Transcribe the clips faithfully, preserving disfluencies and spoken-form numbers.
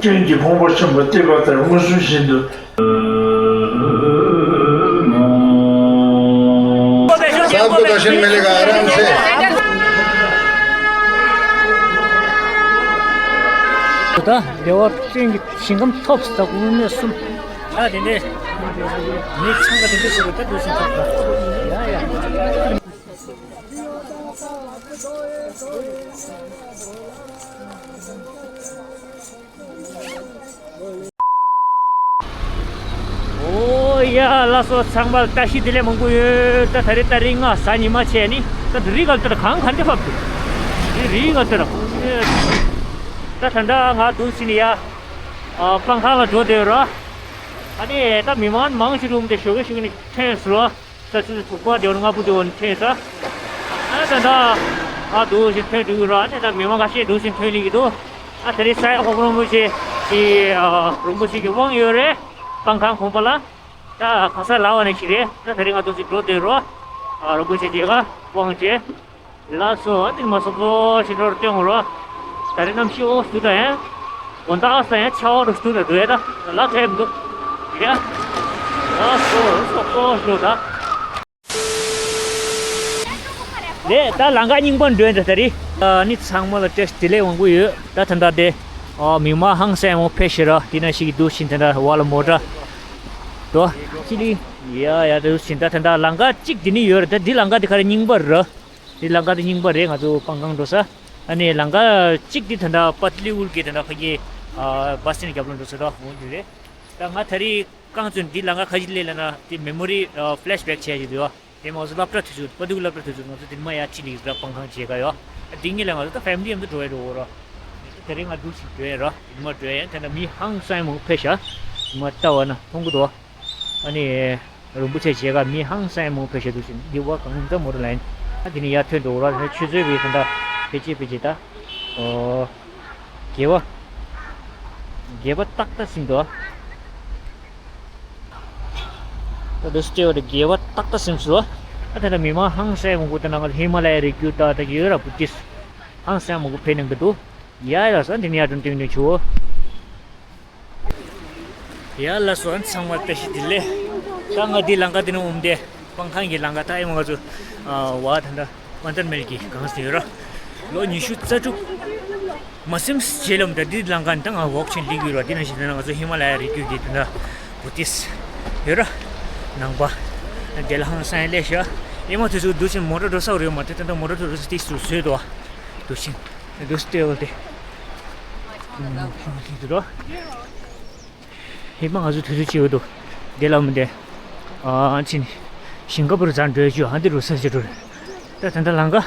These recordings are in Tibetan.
སྐྱོན་གྱི་ཕུང་པོ་ཆེན་པོ་བརྟས་པ་ལྟར་མངོན་སུམ་བཞིན་དུ། सांप को दर्शन मिलेगा आराम से। ད་བདེ་བ་ཅན་གྱི་ཞིང་ཁམས་ཐོབ་ཟེར་དགོས་མེད་གསུམ། ད་དེ་འདྲའི་མི་ཚང་མ་དེ་འདྲ་ཞིག་ད་འདུག་སེ་ཐོབ་ད། ཡ་ཡ། ཨོ་ཡ་ལགས་སོ། ཚང་མར་བཀྲ་ཤིས་བདེ་ལེགས་མང་པོ་ཡོད། ད་ད་རེས་ད་རིང་ང་གཟའ་ཉི་མ་བྱས་ནི་ད་དེ་རིང་ག་ལ་ད་གང་ག་འདྲ་བབས་འདུག་དེ་རིང་ག་ལ་ད་ད་ད་ད་ང་འདུག་སེ་ནི་ཡ་ཨ་སྤང་ཁང་ལ་འགྲོ་བསྡད་ཡོད་ར། ཨ་ནི་ད་མི་མང་མང་ཞིག་རུམ་དེ་ཞོགས་ཀས་ཞོགས་ནི་ཐོན་སོང་ར། ས་ཆུ་ཚོད་དྲུག་པ་དེ་བར་ལྔ་པོ་དེ་བར་ནས་ཐོན་ས། ཨ་ད་ད་ཨ་འདུག་སེ་ཐོན་འགྲོ་གི་ར། ཨ་ད་ད་མི་མང་ཁ་ཤས་འདུག་སེ་ཐོན་ནི་གི་འདུག་ཨ་ད་རེས་ས་ཡ་ཧོ་རོང་པོ་ཆེ་ཞེས་ཨ་རོང་པོ་ཆེ་གི་དབང་ཡོད་རེད། སྤང་ཁང་གོང་པ་ལ། ད་ག་ས་ལ་བ་ནས་ཞིག་རེད། ད་ད་རེས་ང་འདུག་སེ་འགྲོ་བསྡད་རོགས། ཨ་རོང་པོ་ཆེ་དེ་ག་དབང་བྱས། ལགས་སོ། ཨ་ཏི་མ་སོག་པོ་ཞིག་འགྲོ་རུ་སྟོན་འོང་རོགས། ད་རེས་གནམ་གཤིས་ཨོ་སུ་ད་ཡང་། དགོང་དག་ཨ་ས་ཡང་ཆར་པ་རུ་སུ་ད་འདུག་ཡ་ད་ལ་ཐེབས་འདུག་ཡ། ལགས་སོ་སོག་པོ་ཞིག་ད། ལས་ད་ལམ་ཁ་རྙིང་པ་འགྲོ་ཡིན་ད་ད་རེས། ཨ་ནི་ཚང་མ་ལ་བཀྲ་ཤིས་བདེ་ལེགས་མང་པོ་ཡོད། ད་ད་ད་དེ་ཨ་མི་མང་ཧང་སང་མང་ཕེབས་ཤག་ར། དེ་ན་ཞིག་གི་འདུག་སེ་ད་ད་བ་ལ་མོ་ཊ་འགྲོ་ཅི་ལི་ཡ་ཡ་འདུག་སེ་ད་ད་ད་ལམ་ཁ་གཅིག་དེ་ནི་ཡོད་ར། ད་འདི་ལམ་ཁ་དེ་ག་རེ་རྙིང་པ་ར། འདི་ལམ་ཁ་དེ་རྙིང་པ་རེད། ང་ཚོ་སྤང་ཁང་འགྲོ་ས། ཨ་ནི་ལམ་ཁ་གཅིག་དེ་ད་ད་པ་ཏི་ལི་ཨུལ་གི་ད་ད་ཕ་གི་ཨ་བ་སི་ནི་རྒྱབ་ལོགས་འགྲོ་ས་ད་འོ་འདི་རེད། ད་ང་ད་རེས་རྐང་བཙུགས་འདི་ལམ་ཁ་ཁ་ཅིག་སླེབས་ལ་ན་དེ་མེ་མོ་རི་ཨ་ཕེ་ལེ་ཤི་བེག་བྱས་ཀྱི་འདུག་ཨ། དེ་མ་ཟད་སློབ་གྲྭ་དུས་ཚོད་པ་ཏི་ལི་ཨུལ་སློབ་གྲྭ་དུས་ཚོད་ང་ཚོ་དེ་ནས་མར་ཡར་ཁྲིད་ནས་ར་སྤང་ཁང་བྱེད་ག་ཡོད། ཨ་དེ་ངེད་ལ་ང་ཚོ་ད་ཕེ་མི་ལི་མཉམ་དུ་འགྲོ་ཡ་འགྲོ་འོ་ར། དེ་རིང་ང་འདུག་སེ་འགྲོ་ཡ་ར། དེ་མ་འགྲོ་ཡ་ད་ན་མི་ཧང་སང་མང་ཕེབས་ཤག་མ་ལྟ་བ་ན་མཐོང་གི་འདུག་ཨ་ནི་རིན་པོ་ཆེ་མཇལ་ཁ་མི་ཧང་སང་མང་ཕེབས་ཤག་འདུག་སེ་འདི་བ་གང་ད་མོ་ཊ་ལ་ཡིན། ཨ་དེ་ནས་ཡར་ཐོན་འགྲོ་འོ་ར། ཆུ་ཚོད་བི་ད་ད་ཕེ་ཅི་ཕེ་ཅི་ད་ཨོ། དགེ་བ། དགེ་བ་ཏག་ཏག་ཟིན་འདུག་ད་འདུག་སེ་བ་དེ་དགེ་བ་ཏག་ཏག་ཟིན་སོང་། ཨ་ད་ད་མི་མང་ཧང་སང་མང་པོ་ད་ནང་ཧི་མ་ལ་ཡའི་རི་རྒྱུད་ད་ད་ཡོད་ར། བུ་ཏིས་ཧང་སང་མང་པོ་ཕེབས་གནང་གི་འདུག་ཡ་ཡ་ས་འདི་ནས་ཡར་དྲུང་དྲུང་ནས་ཆུ་བོ། ཡ་ལགས་སོ། ཨ་ཚང་མ་བཀྲ་ཤིས་བདེ་ལེགས། ད་ང་འདི་ལམ་ཁ་འདི་ནས་འོང་སྟེ། སྤང་ཁང་གི་ལམ་ཁ་ད་ཨེ་མ་ང་ཚོ་ཨ་བ་ད་ད་ཝན་ཏར་མེལ་གྱི་སྒང་ཟེར་ཡོད་ར། ལོ་ཉི་ཤུ་རྩ་དྲུག་མ་ཟིན་རྗེས་ལ་ད་འདི་ལམ་ཁ་ད་ང་ཝོག་བྱས་སླེབས་ཡོད་ར། འདི་ནང་བཞིན་ད་ང་ཚོ་ཧི་མ་ལ་ཡ་རི་རྒྱུད་ཀྱི་ད་བུ་ཏིས་ཡོད་ར། ནང་པ་དེ་ལ་ཧང་སང་སླེབས་ཤག་ཨེ་མ་དུས་ཚོད་འདུག་སེ་མོ་ཊ་འགྲོ་ས་རེད་མ་དེ་ད་ད་མོ་ཊ་འགྲོ་ས་ཏིས་སུ་བཟོས་འདུག་ཨ། འདུག་སེ་འདུག་སེ་ལྟེ་བ་དེ། འདུག་ར། ཧེ་མ་ང་ཚོ་དུས་ཚོད་ཅིག་ཡོད་འདུག་དེ་ལ་མི་འདྲ། ཨ་ཕྱིན། ཞིང་ཁ་པུར་རྫ་འགྲོ་རྒྱུ་ཨ་འདི་རུ་ས་ཆ་འགྲོ་རེད། ད་ད་ལྟ་ལམ་ཁ་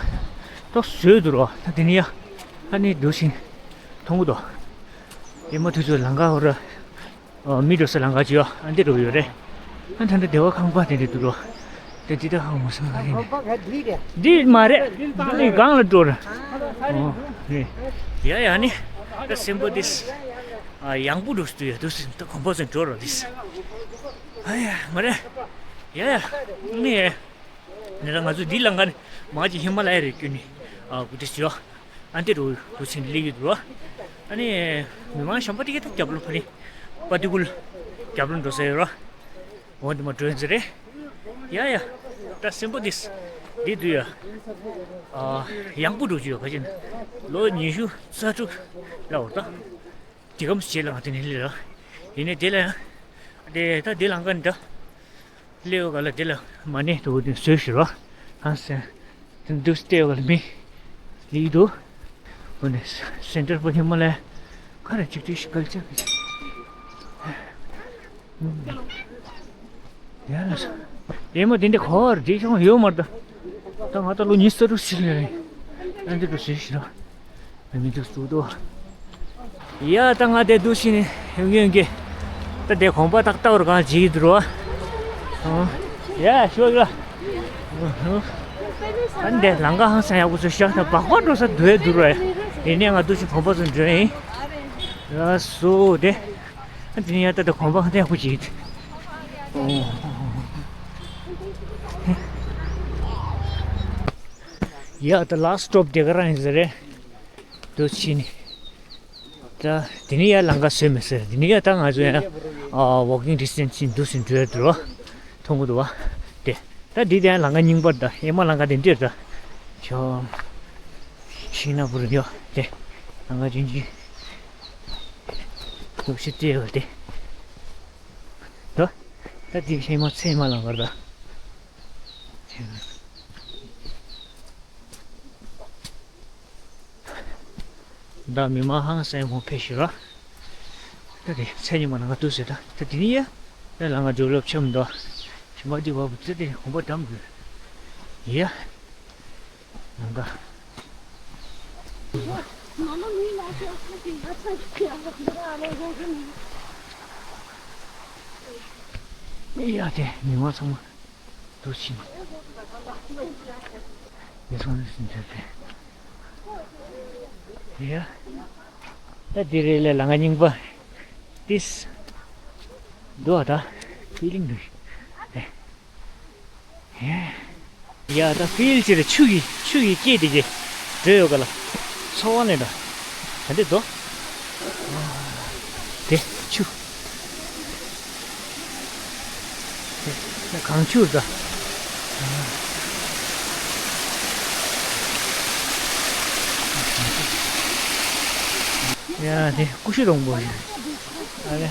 ཏོག་བཟོས་འདུག་རོ། ད་དེ་ནི་ཡ། ཨ་ནི་འདུག་སེ་མཐོང་གི་འདུག་ཧེ་མ་དུས་ཚོད་ལམ་ཁ་ཧོ་ར། ཨ་མི་འགྲོ་ས་ལམ་ཁ་ཅིག་ཡོད་ཨ་འདི་རུ་ཡོད་རེད། ཨ་ད་ལྟ་སྡེ་བ་ཁང་པ་དེ་འདྲ་འདུག་རོ། དེ་འདི་ད་ཧ་མ་སོང་ལ་རེད། འདི་མ་རེད། འདི་ནི་སྒང་ལ་འགྲོ་ར། ཨོ་རེད། ཡ་ཡ་ནི། ད་སེམས་པ་འདི། ཨ་ཡང་པོ་འགྲོ་སྟེ་ཡོད་དུས་ད་གོམ་པ་ཚོ་འགྲོ་རོགས་ལིས། ཨ་ཡ་མ་རེད། ཡ་ཡ། ནི། ནི་ད་ང་ཚོ་འདི་ལ་ང་ནི་མ་གཅིག་ཧི་མ་ལ་ཡ་རེ་བསྐྱོད་ནི་ཨ་བུ་ཏི་ཞོ་ཨ་འདི་རུ་རུ་ཆེན་སླེབས་ཡོད་འདུག་ཨ་ནི་མི་མང་གཞན་པ་དེ་ག་ད་རྒྱབ་ལོ་ཕ་ནི་པ་ཏི་ཀུལ་རྒྱབ་ལོ་འགྲོ་ས་ཡོད་ར། འོ་འདི་མ་འགྲོ་ཡིན་ཟེར་རེད། ཡ་ཡ། ད་སེམས་པ་འདི་འདི་འདུག་ཡ། ཨ་ཡང་པོ་འགྲོ་རྒྱུ་ཡོད་ཁ་ཅིག་ལོ་ཉི་ཤུ་རྩ་དྲུག་ལ་འོ་ད། དེ་གམ་བྱེད་ལ་ང་དེ་ནས་སླེབས་ར། ཡིན་ནའི་དེ་ལ་ཡང་། དེ་ད་དེ་ལམ་ཁ་འདི་སླེབས་ཡོད་ག་ལ་དེ་ལ་མ་ནས་དུ་དེ་བཟོས་ཤི་ར། ཧང་སེ། དེ་འདུག་སྟེ་ཡོད་ག་ལ་མི་ལི་འདུག་འོ་ནས་སེན་ཊར་པོ་ཧི་མ་ལ་ཡ་ཁ་ར་ཅིག་ཏུ་ཤི་ཀལ་ཅག་གི་ཅིག་ཡ་ལ་སོ། ཡེ་མ་དེ་འདྲ་ཁོར་དེ་ཅང་ཡོད་མ་རེད། ད་ང་ད་ལོ་ཉི་ཤུ་རྩ་དྲུག་ཕྱིན་ཡོད་རེད། ཨ་འདི་འདུག་ཟེར་ཤི་ར། མི་འདུག་སུ་དོ། ཡ་ད་ང་དེ་འདུག་ཕྱིན་ཡོང་ཡོང་གི་ད་དེ་གོམ་པ་ཏག་ཏག་རུ་གང་བྱེད་ཀྱི་འདུག་རོ། ཡ་ཤོག་ཡ། ཨ་འདི་ལམ་ཁ་ཧང་སང་ཡག་པོ་ཚོ་ཤག་ད་སྦག་སྦག་འགྲོ་ས་འདུག་ཡ་འདུག་རོ། ཡིན་ནའི་ང་འདུག་ཕྱིན་གོམ་པ་ཚོ་འགྲོ་ཡིན། ཡ་སོ་དེ། ཨ་འདི་ནི་ཡ་ད་དེ་གོམ་པ་ཧང་སང་ཡག་པོ་བྱེད་ཀྱི་འདུག་ཡ་ད་ལཱསི་ཊི་སི་ཊོབ་དེ་ག་རང་ཡིན་ས་རེད། འདུག་ཕྱིན་ནི། ད་དེ་ནས་ཡར་ལམ་ཁ་བཟོས་མེད་ཟེར། དེ་ནས་ཡར་ད་ང་ཚོ་ཡང་ཨ་ཝོག་ཀིང་ཌི་སི་ཊན་སི་ཕྱིན་འདུག་ཕྱིན་འགྲོ་ཡ་འདུག་བ། མཐོང་གི་འདུག་བ། དེ་ད་འདི་དེ་ཡང་ལམ་ཁ་རྙིང་པ་རེད། ད་ཨེ་མ་ལམ་ཁ་དེ་འདིར་ད་ཤོ་ཤིང་ནག་པོ་རེད་ཡོ། དེ་ལམ་ཁ་ཆུང་ཆུང་འདུག་ཕྱིན་དེ་ཡོད་དེ། ད་ད་འདི་ཤིང་མ་ཚེ་མ་ལམ་ཁར་ད། ད་མི་མང་ཧང་སང་ངོ་ཕེབས་ཤིག་ར། ད་དེ་མཚན་ཉི་མ་ནང་ང་འདུག་ཟེར། ད་ད་དེ་ནི་ཡ། ད་ལམ་ཁ་ཌི་ཝེ་ལོབ་ཆགས་མི་འདུག་ཞིམ་པ་འདི་བ་བུ་ཚེ་དེ་གོམ་པ་འགྲམ་དགོས། ཡ། ལམ་ཁ། ཡ་དེ་མི་མང་ཚང་མ། འདུག་ཕྱིན། མི་སོང་ནས་ཟིན་ཚར་ཏེ། ཡ། ད་འདི་རེད་ལས་ལམ་ཁ་རྙིང་པ། ཏིས། འདུག་ཨ་ད། ཧྥི་ལིང་འདུག་ཡ། ཡ་ད་ཧྥིལ་ཅིག་རེད། ཆུ་ཡི་ཆུ་ཡི་སྐྱེས་དེ་གི་འགྲོ་ཡོད་ག་ལ། ཚོ་བ་ནས་འདྲ། ད་འདི་འདུག་དེ་ཆུ། དེ་གངས་ཆུ་རེད་ད། ཡ་དེ་ཀུ་ཤུ་སྡོང་པོ་ཞིག་ཨ་ལེ།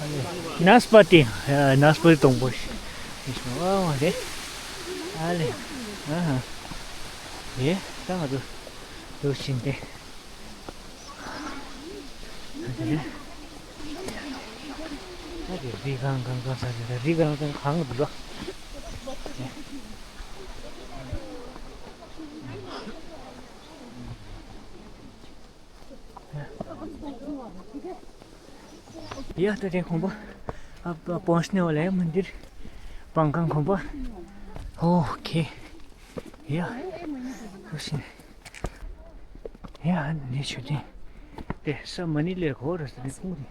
ཨ་ལེ། ནཱ་སི་པ་ཏི། ཡ་ནཱ་སི་པ་ཏི་སྡོང་པོ་ཞིག་ཨ་རེ། ཨ་ལེ། ཨ་ཧ། དེ་ད་ང་ཚོ་འདུག་ཕྱིན་ཏེ། ད་དེ་རི་གང་གང་གང་ས་རི་གང་གང་གང་འདུག་ལ། ཡ་ད་དེ་ཁོང་པ། ཨ་པ་པོན་སི་ནེ་ཝ་ལ་མན་དིར། པང་ཁང་ཁོང་པ། ཨོ་ཁེ། ཡ། ཁུ་སིན། ཡ་ནི་ཆུ་དེ། དེ་ས་མ་ནི་ལེར་གོ་ར་ས་དེ་ཁུང་དེ།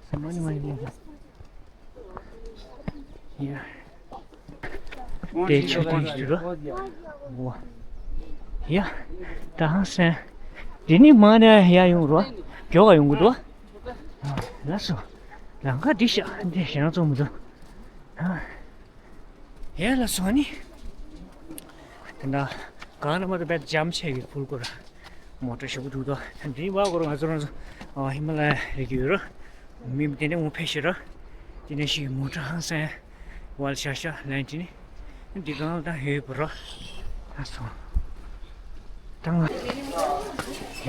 ས་མ་ནི་མ་ནི་ལེར། ཡ། དེ་ཆུ་དེ་ཞུ་རོ། ཝ། ཡ། ད་ཧང་སན། དེ་ནི་མ་ནི་ཡ་ཡོང་རོ། མགྱོགས་ག་ཡོང་གི་འདུག་ལགས་སོ། ལམ་ཁ་འདི་ཤག་འདི་ཞེ་ན་ཙོག་མི་འདུག་ཡ་ལགས་སོ་ནི། དེ་འདྲ་གང་ན་མ་ད་བེད་འཇམ་ཆེ་གི་ཕུལ་སྐོར། མོ་ཊ་ཞུགས་འདུག་དོ། དེ་བ་སྐོར་ང་ཚོ་རང་ཚོ་ཧི་མ་ལ་ཡ་རི་རྒྱུད་རོ། མི་དེ་འདྲ་ངོ་ཕེ་ཤི་རོ། དེ་འདྲ་ཞིག་མོ་ཊ་ཧང་སང་བལ་ཤ་ཤ་ལན་ཅི་ནི། འདི་གང་ལ་ད་ཧེ་བུ་རོ། ཨ་སོང་། ད་ང་། ཡ།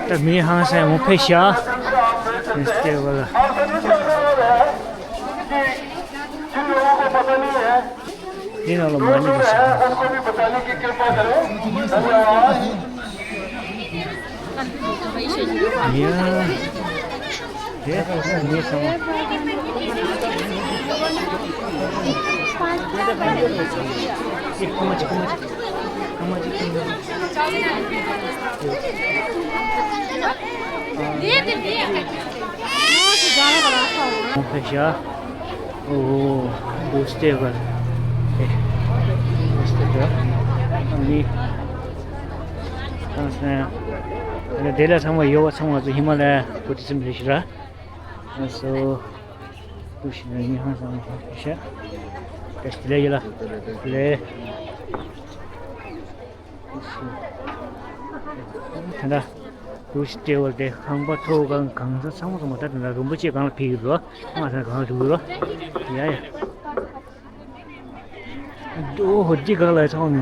ད་མི་ཧང་སང་ངོ་ཕེ་ཤ། མི་སྟེ་བ་ལ། འདི་ནང་ལ་མ་ཎི་གི་ས། ཡ། དེ་ཁོ་མི་ཚང་མ། ཨེ་ཁོ་མ་ཅིག་ཁོ་མ་ཅིག་ཁོ་མ་ཅིག་ཁོ་མ་ཅིག་ཁོང་ཕེབས་ཤག་ཨོ། འདུག་སྟེ་བར། ཨེ། འདུག་སྟེ་བར། ཨ་ནི། ཨ་ནི་དེ་ལ་ཚང་མ་ཡོད་པ་ཚང་མ་ཚོ་ཧི་མ་ལ་ཡ་བོ་ཊི་ཛིམ་རེད་ཤག་ར། ཨ་སོ། འདུག་ཤི་ནི་ཧང་སང་ཤག་བཀྲ་ཤིས་བདེ་ལེགས་ཡོད་ལ། ལེ། ད་ལྟ་འདུག་སེ་སྤྲེའུ་དེ་ཁང་པ་ཐོག་ཁང་གང་ས་ཚང་མ་ཚང་མ་ད་ད་ལྟ་རིན་པོ་ཆེ་སྒང་ལ་ཕེབས་ཡོད་རོ། ང་ཚང་སྒང་ལ་འགྲོ་གི་རོ། ཡ་ཡ། འདུག་ཧོ་འདི་སྒང་ལ་ཚང་མ་མེད་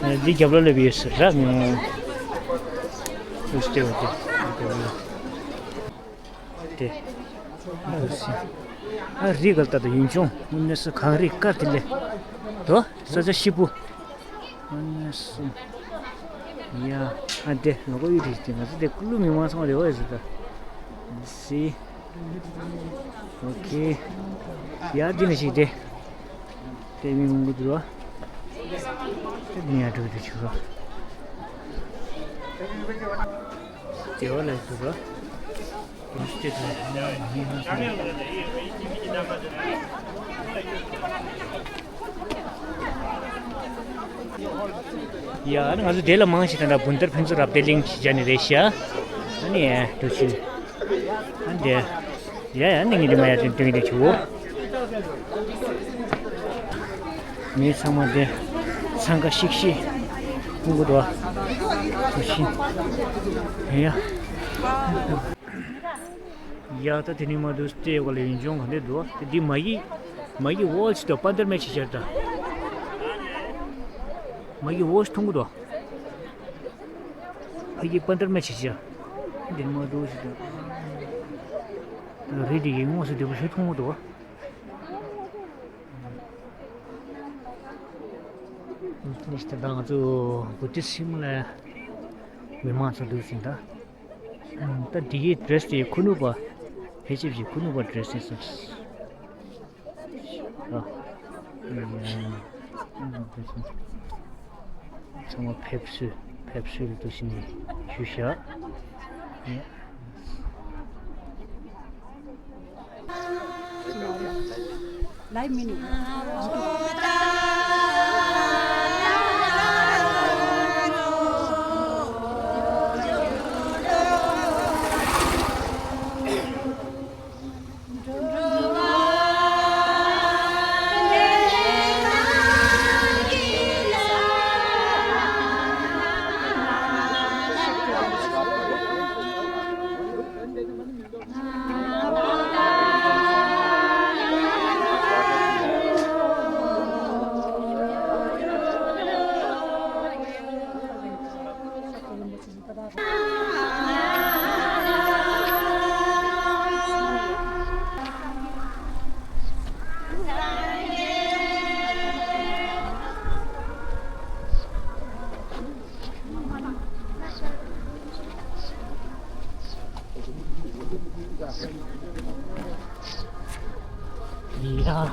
ན། འདི་རྒྱབ་ལ་སླེབས་ཡོད་ཟེར་ར་ངས། འདུག་སེ་སྤྲེའུ་དེ་རྒྱབ་ལ། དེ། འདུག་སེ། ཨ་རི་ག་ལ་ད་ད་ཡུན་ཅུང་དངོས་གནས་སུ་གངས་རི་དཀར་དེ་ལས། དོ་ས་ཆ་སྐྱིད་པོ། དངོས་གནས་སུ། ཡ། ཨ་དེ་ལོ་གོ་ཡུ་རི་དེ་ང་ཚོ་དེ་ཀུ་ལུ་མི་མང་སོང་རེ་བ་ཡོད་ཟེར་ད། སི། ཨོ་ཁེ། ཡ་འདི་ནས་ཞིག་དེ། དེ་མི་མང་པོ་འདུག་ར། དེ་འདི་ཡང་འགྲོ་གི་འདུག་ཆུ་ར། དེ་བ་ལ་འདུག་ར། ཡ། ཨ་ནི་ང་ཚོ་དེ་ལ་མང་ཞིག་དང་འདྲ་བུན་ཏར་ཕུན་ཚོགས་རབ་བརྟན་གླིང་ཞིག་བྱ་ནི་རེད་ཤག་ཨ་ནི་ཡ་འདུག་ཕྱིན། ཨ་ནི་དེ། ཡ་ཡ་ནི་ངས་འདི་མ་ཡ་དེ་སྟོན་གྱི་འདུག་ཆུ་བོ། མི་ཚང་མ་དེ་འཚང་ཁ་ཤིག་ཤིག་ཕུང་གི་འདུག་འདུག་ཕྱིན། ཡ། ཡ་ད་དེ་ནི་མ་འདུག་སྟེ་ག་ལ་ཡིན་ཅུང་ག་འདྲ་འདུག་དེ་འདི་མ་ཡི་མ་ཡི་ཝོལ་ཞིག་དང་པན་ཏར་མེ་ཆི་ཤར་ད། མ་ཡི་ཝོལ་ཞིག་མཐོང་གི་འདུག་ཕ་གི་པན་ཏར་མེ་ཆི་ཤར། འདི་ནི་མ་འདུག་ཞིག་དང་། རི་དེ་ཡི་ངོས་སུ་འདི་པོ་ཞིག་མཐོང་གི་འདུག་ནི་ཞིག་དང་ང་ཚོ་བུ་ཏི་སིམ་ལ་མི་མང་ཚོ་འདུག་ཟིན་ད། ད་འདི་གི་ཌི་རེ་སི་དེ་ཁུ་ནུ་པ་ཕལ་ཆེར་གྱི་ཁུ་ནུ་པ་ཌི་རེ་སི་དེ་སོང་། ཨ། ཚང་མ་ཕེབས་བསུ་ཕེབས་བསུ་ལ་འདུག་ཕྱིན་ནས་ཞུས་བཞག་ཡ་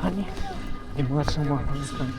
ཧ་ནི། ཉི་མ་ཚང་མ་ཧ་ནི་སང་།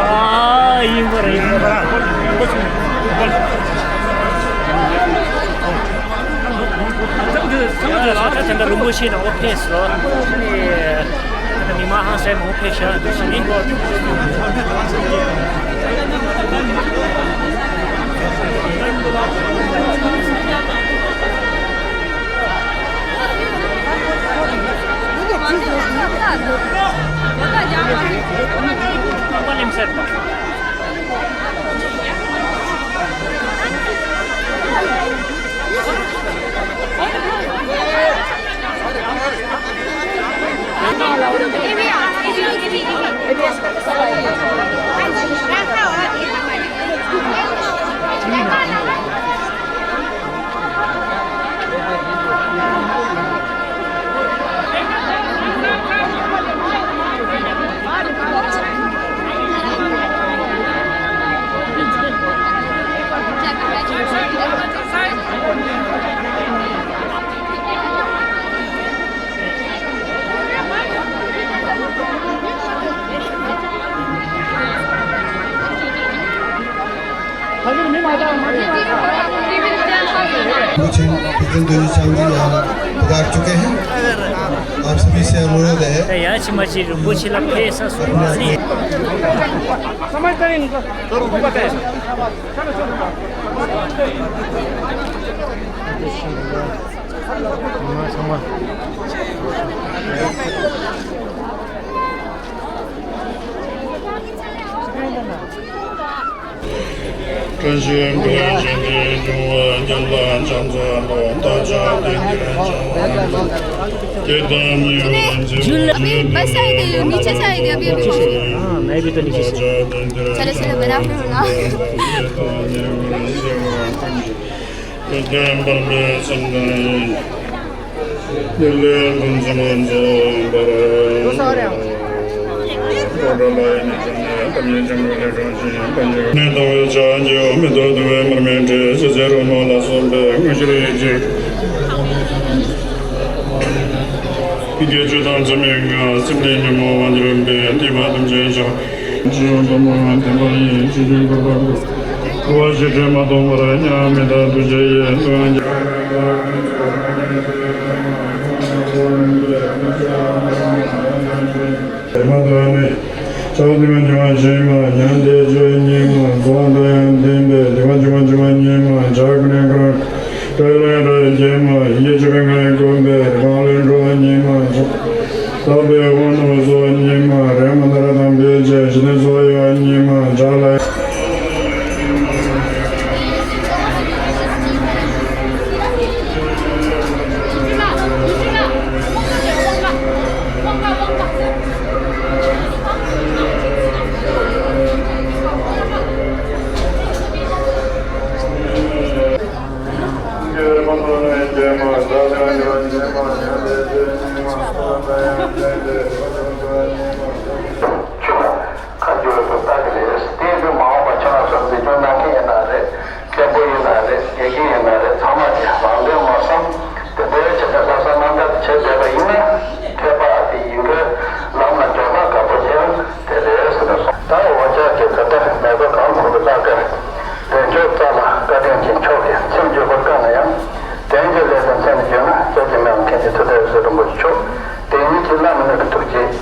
ཨ། ཡིན་པ་རེད། ཡིན་པ་རེད། ཚང་མ་དེ་ཚོ་ད་ད་ལྟ་རིན་པོ་ཆེ་དང་ཨོ་ཕེས་རོ། མི་མང་ཧང་སང་མང་པོ་ཕེབས་ཤག་འདུག་ཟེར་ནས། मुझे इतने दिन चल रही है, पुकार चुके हैं। आप सभी से अनुरोध है। ད་ཡ་ཕྱི་མ་ཅིག་རིན་པོ་ཆེ་ལ་ཕེབས་ས་སུ་མ་ཟིན། བཀྲ་ཤིས་འཁོར་ལོ་རྒྱལ་བ་ལྕམ་ཚ་ལོ་ད་ཆ་དེ་དེ་ཆ་བ་དེ་དང་མི་འོན་ཇི་अभी बस आई गई, नीचे से आई गई, अभी अभी पहुंची। हाँ, मैं भी तो नीचे से। चलो चलो, मेरा फिर ना। ཁ་བསྒྱུར་དུ་ལྟ་གི་རེད། དེ་དུས་མ་འོངས་པ་ཁྱེད་རང་ཚོ་འཛིན་སྐྱོང་གནང་མཁན་ཡིན་ན་རེད། མཁན་པོ་ཡིན་ན་རེད། དགེ་རྒན་ཡིན་ན་རེད། ཚང་མ་གིས་རང་དོན་མ་བསམ་དེ་འདྲའི་བྱས་ནས་ལྷག་བསམ་རྣམ་དག་བྱས་བསྡད་པ་ཡིན་ན། ཐེག་པ་དེ་ཡིན་གྱི་ལམ་ལ་འཇོག་ན་དགའ་པོ་ཅན་དེ་རེད་ཟེར་ནས་གསུངས། ད་འོ་ཅག་གི་ད་ལྟ་མེད་པ་གང་ཁོང་དུ་བཀླག་གི། དལ་འབྱོར་རྩ་ལ་བཀའ་དྲིན་ཅན་མཆོག་གིས་མཚན་བརྗོད་པར་དཀའ་ན་ཡང་། དོན་གྱི་ལས་དང་མཚན་ནས་བརྗོད་ན་སྐྱབས་ཀྱི་མེད་པ་མཁན་གྱི་མཐུ་དྲག་ཟེར་རིན་པོ་ཆེ་མཆོག་དེ་ཉིད་ཀྱི་བླ་ན་མེད་པའི་ཐུགས་རྗེ།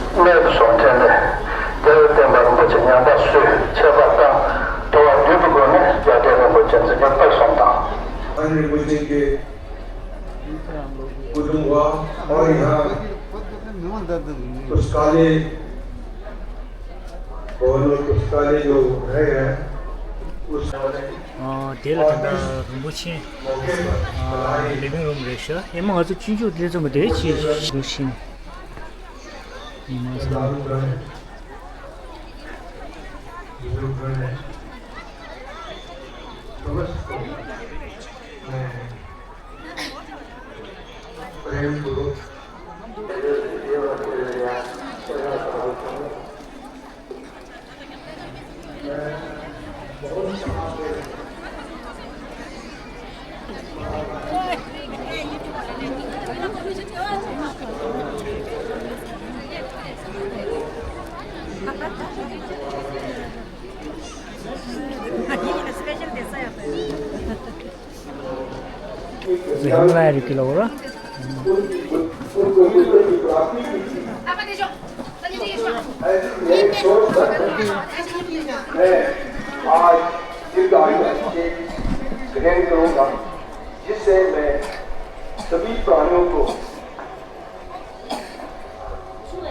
पुस्तकालय, भवन और पुस्तकालय जो है, उस ཨ། དེ་ལ་ད་ལྟ་རིན་པོ་ཆེ། ཨ། ལི་ཝིང་རུམ་རེད་ཤག་ཨེ་མ་ང་ཚོ་སྤྱི་འཇུག་ལས་ཚོགས་མ་དེ་ཅི་ཞུ་ཤིང་། ཨེ་མ་ཚོ། ཧི་མ་ལ་ཡ་རི་ཀི་ལ་འོ་ར། मैं आज दीर्घायु के ग्रहण करूंगा, जिससे मैं सभी प्राणियों को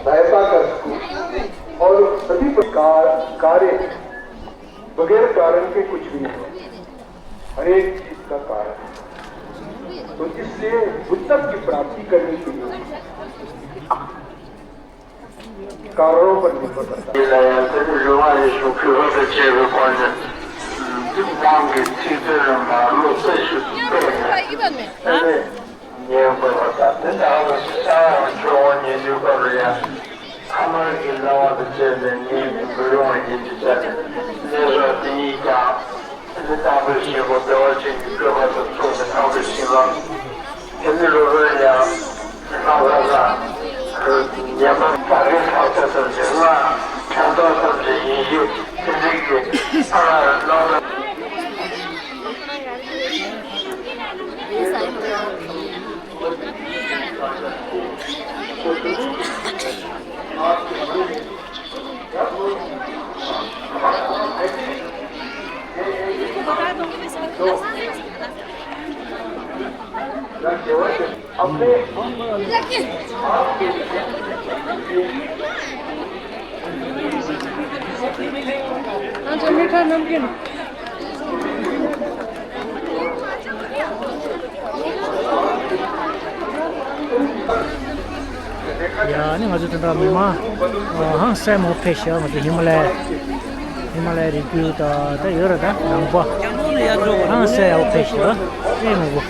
सहायता कर सकूं और सभी प्रकार कार्य बगैर कारण के कुछ भी नहीं है। हर एक चीज का कारण है। तो इसलिए बुद्धत्व की प्राप्ति करने के लिए कारणों पर निर्भर करता है। ངེས་པར་དང་དེ་ལྟ་བུ་ཞིག་བྱ་བར་འགྱུར་བ་ལ་ཡང་། ཐ་མལ་གྱི་སྣང་བ་དང་བཅས་པའི་ངེས་པའི་འགྲོ་བ་ཉིད་དུ་བྱ་སྟེ། གནས་སྐབས་དེ་ཉིད་ཀྱང་དེ་ནི་དམ་པའི་ཞིང་པོ་བདེ་བ་ཅན་གྱི་སྤྱོད་པ་དང་ཚོགས་ཏེ་དམ་པའི་ཞིང་ལ། དེ་ནི་རོ་རོ་ཡང་སྣང་བ་ལ་ཉན་པ་བར་གྱི་ཐག་ཆོད་དུ་འཛིན་ལ་ཕན་ཐོགས་ཐམས་ཅད་ཡིན་ཞེས་དེ་རིགས་ཀྱི་ཨ་རྣམ་ཡ་ནི་ང་ཚོ་དེ་འདྲ་མི་མང་ཧང་སངས་མོ་ཕེབས་ཤག་ང་ཚོ་ཧི་མ་ལ་ཡ། ཧི་མ་ལ་ཡའི་རི་རྒྱུད་དང་ད་ཡོད་རེད། ད་ནང་པ་ཧང་སངས་ཡག་པོ་ཕེབས་ཤག་ཨེ་མོ་གོ།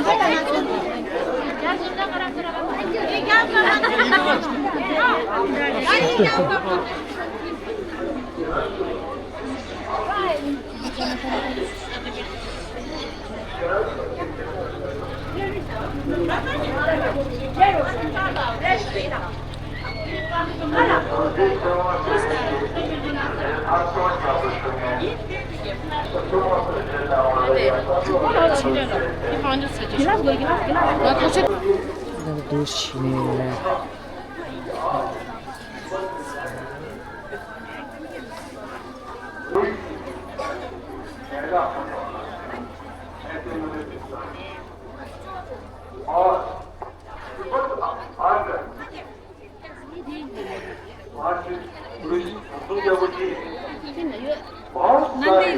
बहुत सारे,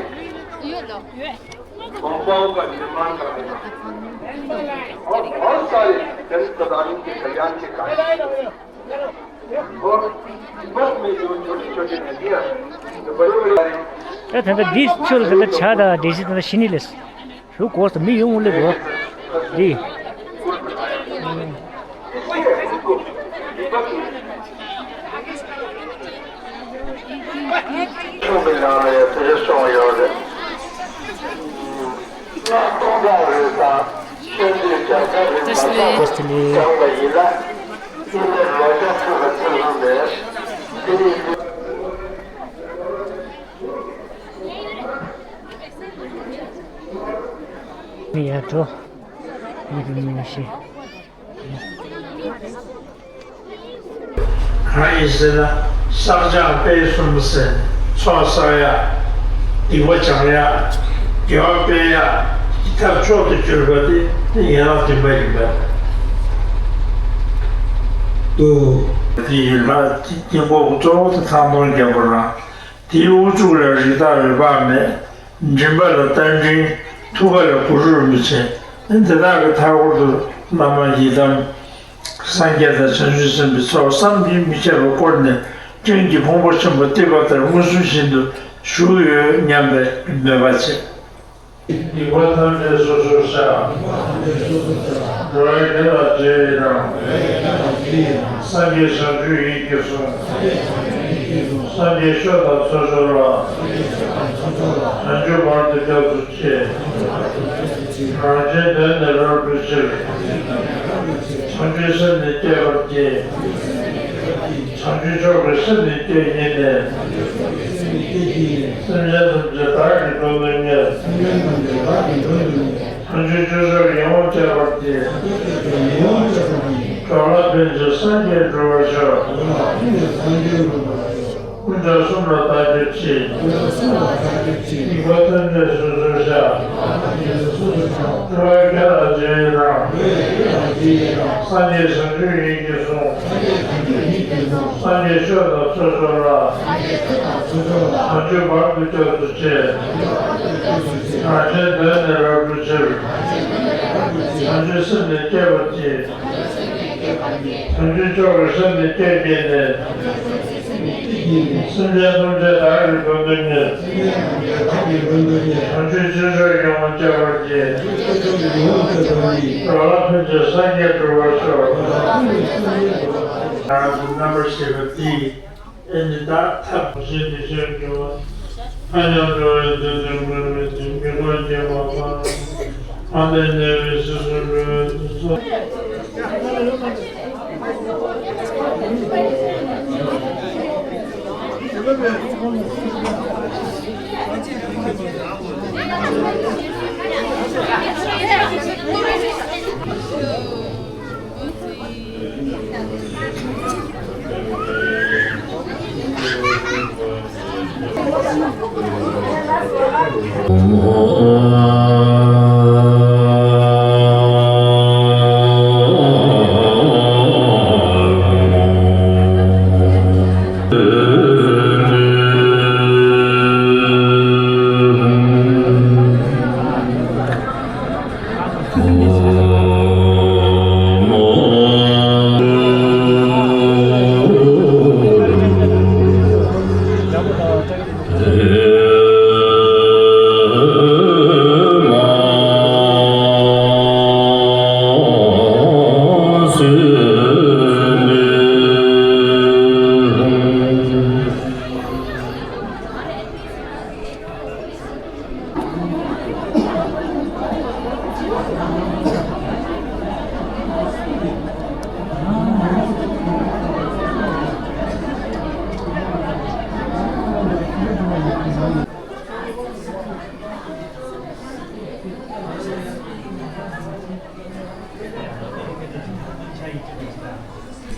बहुत सारे दलित पदार्थ के कल्याण के कार्य। ད་ད་ལྟ་འདི་ཆུ་ལ་ད་ལྟ་བྱ་དང་འདྲེ་སྲིན་ད་ལྟ་ཤི་ནི་ལས་ཞུ་གོ་ས་མི་ཡོང་ལེ་གོ་འདི། ཆུང་གི་ནང་ལ་ཡང་དེ་སོང་ཡོད་རེད། སྟོང་ཕྲག་རེ་དང་ཆོས་འདུས་བརྒྱ་ཚར་རེ་མ་ཐོབ་ཀྱང་བ་ཡིན་ལ། དེ་ནས་ལོ་བརྒྱ་ཐུབ་པ་ཐུབ་རུང་མེད། དེ་ནས་མི་ཡར་འགྲོ། མི་དེ་མི་ཤེས། གང་ཡིན་ཟེར་ན། བསགས་སྦྱང་སྤེལ་གསུམ་ཟེར། ཚོགས་བསགས་ཡ། སྡིག་པ་སྦྱང་ཡ། དགེ་བ་སྤེལ་ཡ། ཐབས་མཆོག་ཏུ་གྱུར་པ་དེ་ནི་ཡན་ལག་བདུན་པ་ཡིན་པ། ཏུ། དེའི་ལྷ་དཀྱིལ་འཁོར་གཙོ་བོ་དེ་ཐང་སྟོང་རྒྱལ་པོ་རང་། དེའི་དབུ་གཙུག་ལ་རིགས་བདག་འོད་དཔག་མེད། མགྲིན་པ་ལ་རྟ་མགྲིན། ཐུགས་ཀ་ལ་གུ་རུ་རིན་པོ་ཆེ། དེ་དག་གི་མཐའ་སྐོར་དུ་བླ་མ་ཡི་དམ། སངས་རྒྱས་དང་བྱང་ཆུབ་སེམས་དཔའི་ཚོགས་བསམ་གྱིས་མི་ཁྱབ་པ་བསྐོར་ནས། སྤྲིན་གྱི་ཕུང་པོ་ཆེན་པོ་གཏིབས་པ་ལྟར་མངོན་སུམ་བཞིན་དུ་བཞུགས་ཡོད་སྙམ་པའི་མོས་པ་བྱེད། སྡིག་པ་ཐམས་ཅད་སོ་སོར་བཤགས། འགྲོ་བའི་དགེ་ལ་རྗེས་ཡི་རང་། སངས་རྒྱས་བྱང་ཆུབ་ཡིད་ཀྱིས་བཟུང་། སངས་རྒྱས་ཆོས་དང་ཚོགས་མཆོག་ལ། བྱང་ཆུབ་བར་དུ་སྐྱབས་སུ་མཆི། རང་གཞན་དོན་ནི་རབ་བསྒྲུབ་ཕྱིར། བྱང་ཆུབ་སེམས་ནི་བསྐྱེད་པར་བགྱི། བྱང་ཆུབ་མཆོག་གི་སེམས་ནི་བསྐྱེད་བགྱིས་ནས། སེམས་ཅན་ཐམས་ཅད་བདག་གིས་མགྲོན་དུ་གཉེར། བྱང་ཆུབ་སྤྱོད་མཆོག་ཡིད་འོང་སྤྱད་པར་བགྱི། འགྲོ་ལ་ཕན་ཕྱིར་སངས་རྒྱས་འགྲུབ་པར་ཤོག། དཀོན་མཆོག་གསུམ་ལ་བདག་སྐྱབས་མཆི། སྡིག་པ་ཐམས་ཅད་སོ་སོར་བཤགས། འགྲོ་བའི་དགེ་ལ་རྗེས་ཡི་རང་། སངས་རྒྱས་བྱང་ཆུབ་ཡིད་ཀྱིས་བཟུང་། སངས་རྒྱས་ཆོས་དང་ཚོགས་མཆོག་ལ། བྱང་ཆུབ་བར་དུ་སྐྱབས་སུ་མཆི། རང་གཞན་དོན་ནི་རབ་བསྒྲུབ་ཕྱིར། བྱང་ཆུབ་སེམས་ནི་བསྐྱེད་པར་བགྱི། བྱང་ཆུབ་མཆོག་གི་སེམས་ནི་བསྐྱེད་བགྱིས་ནས། སེམས་ཅན་ཐམས་ཅད་བདག་གིས་མགྲོན་དུ་གཉེར། བྱང་ཆུབ་སྤྱོད་མཆོག་ཡིད་འོང་སྤྱད་པར་བགྱི། འགྲོ་ལ་ཕན་ཕྱིར་སངས་རྒྱས་འགྲུབ་པར་ཤོག། རྣམ་པར་ཤེས་པ་འདི། ཨེ་ནི་བདག་ཐབས་གཞན་དུ་ཤར་འགྱུར་བ། ཐ་སྙད་འགྲོ་བའི་དོན་དུ་འགྲོ་བའི་དོན་གྱི་སྒོ་འབྱེད་པ་དང་། ཕ་མའི་གནས་པའི་ཕྱིར་སུ་འགྲོ་བའི་དོན་སོགས།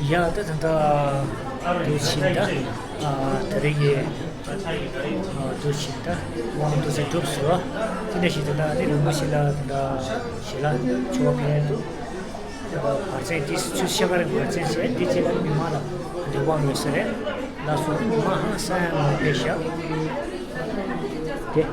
ཡ་ད་ད་ད་དུ་ཕྱིན་ད། ཨ་ད་རེས་ཀྱི་ཨ་དུ་ཕྱིན་ད་དབང་དུ་ཚེ་གྲུབ་སོ། དེ་འདྲ་ཞིག་ད་ད་ནི་རིན་པོ་ཆེ་ལ་ད་ད་ཞེ་ལ་ཆོ་ག་ཕན་འདུག། བར་ཆད་དེ་ཚུ་ཤ་གར་བར་ཆད་བྱས་དེ་རྗེས་ལ་མི་མང་ལ་འདོད་པ་ཡོད་ས་རེད། ལ་སོགས་མི་མང་ཧང་སང་ཡང་མ་ཕེབས་ཤག་དེ། ད་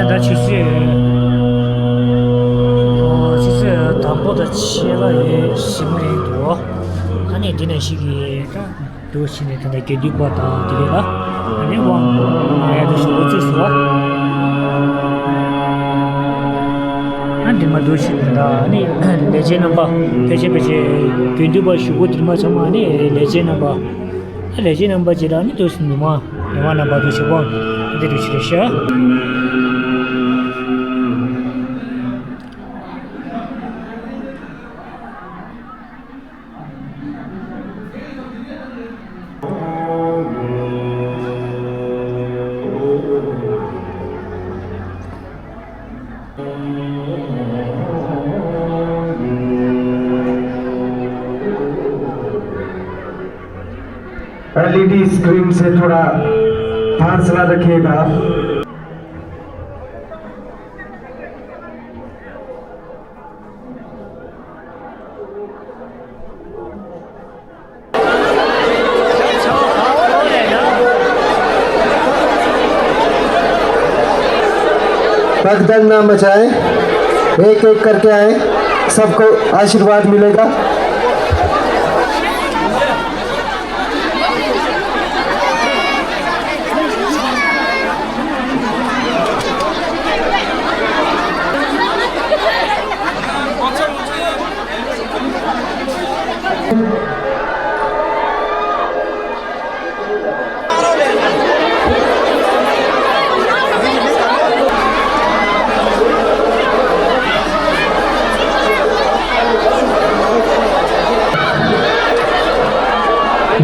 ད་ཆུ་ཚོད་ཆུ་ཚོད་དང་པོ་དང་ཕྱེད་ཀ་ཡོད་ཟིན་རེད་འདུག། ཨ་ནི་འདི་ནས་ཞིག་གིས་ད། དུ་ཕྱིན་ནས་ད་ལྟ་དགེ་འདུན་པ་དང་དེ་གས་ལ་ཨ་ནི་དབང་ཡ་དུ་ཞུ་བ་བཅུག་སོང་། ཨ་ དེ་མ་འདུག་ཞིག་ད་ནི་ལས་བྱེད་རྣམ་པ་ཕལ་ཆེར་ཕལ་ཆེར་དགེ་འདུན་པ་ཞུ་སྒོ་དེ་མ་ཚང་མ་ནི་ལས་བྱེད་རྣམ་པ། ལས་བྱེད་རྣམ་པ་ཅིག་ལ་ནི་དུས་སུ་མི་མང་མི་མང་རྣམ་པ་དུ་ཞུ་བ་འདི་རུ་ཞིག་རེད་ཤག एलईडी स्क्रीन से थोड़ा फासला रखिएगा। भगदड़ ना मचाएं, एक एक करके आए, सबको आशीर्वाद मिलेगा।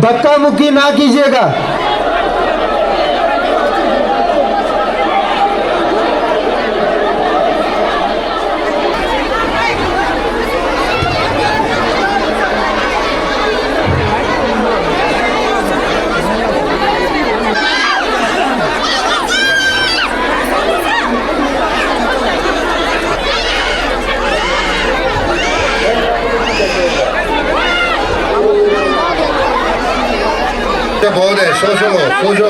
धक्का मुक्की ना कीजिएगा। बहुत है, सो सो, सो सो।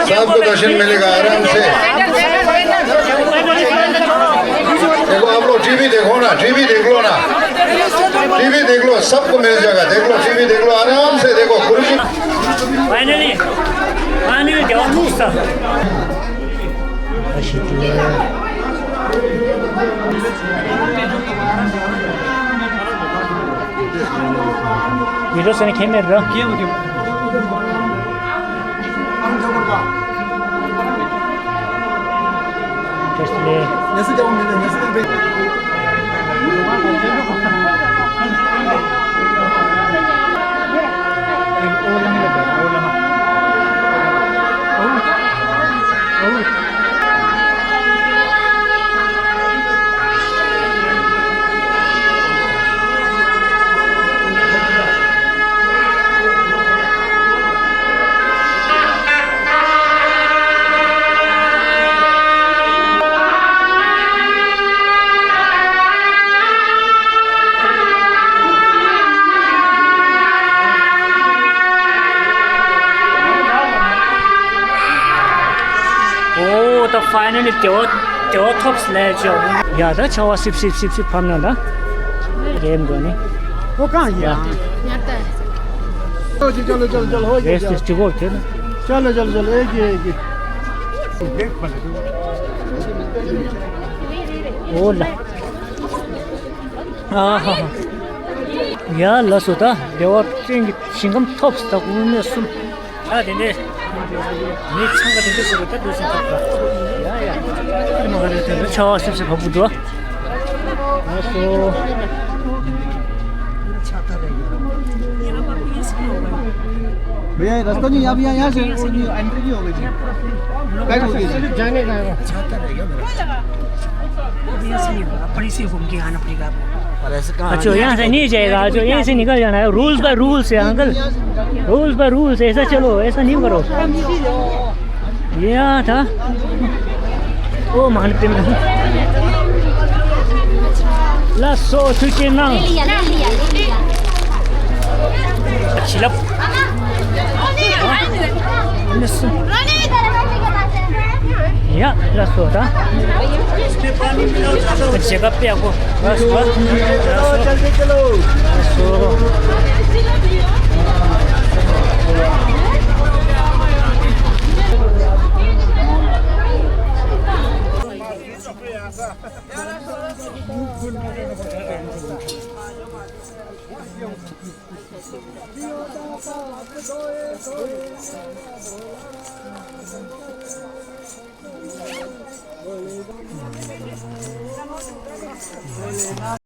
सबको दर्शन मिलेगा आराम से। देखो, आप लोग टीवी देखो ना, टीवी देख लो ना, टीवी देख लो, सबको मिल जाएगा। देख लो, टीवी देख लो, आराम से देखो, गुरु जी। Finally, finally, देवा ठुक्छ। Video seni kim verir? Just ཨོ། ད་ཕའི་ནལ་ལི་བདེ་བ་བདེ་བ་ཐོབ་ལས་ཆོག་ཡ། ད་ཆར་པ་སིབ་སིབ་སིབ་སིབ་ཕབ་ན་ད་རེད་འགྲོ་ནི། वो कहाँ गया? यहाँ पे। चलो, चलो, चलो, चलो, हो गया, रेस चलो। स्टिक और थे ना। चलो, चलो, चलो, एक ही, एक ही। ओ ला। आहा। ཡ་ལགས་སོ། ད་བདེ་བ་ཅན་གྱི་ཞིང་ཁམས་ཐོབ་ད་དངོས་གནས་གསུམ། ད་དེ་འདྲས་མི་ཚང་ག་དེ་འདྲས་ཟེར་བ་ད་འདུག་སེ་ཐོབ་ད། ཡ་ཡ། ཁྱེད་མ་ག་རེ་དེ་འདྲ་ཆར་པ་སིབ་སིབ་བབས་འདུག་ལགས་སོ། भैया, ये रास्ता नहीं, आप यहाँ, यहाँ से, वो नहीं, एंट्री नहीं हो गई थी। पैक हो गई थी। जाने का है। छाता रह गया मेरा। यहाँ से नहीं होगा, पड़ी से घूम के आना पड़ेगा आपको। अच्छा, यहाँ से नहीं जाएगा, जो यहाँ से निकल जाना है, रूल्स बाय रूल्स है अंकल, रूल्स बाय रूल्स। ऐसा चलो, ऐसा नहीं करो। ཡ་ད། ཨོ་མ་ནི་པིན། ལགས་སོ། ཐུགས་རྗེ་གནང་། བྱིན་རླབས། ཨ་ནི་སུ། ཡ་ལགས་སོ། ད་བྱེད་སྐབས་དཔེ་ཡག་པོ། ལགས་སོ། ལགས་སོ། ལགས་སོ།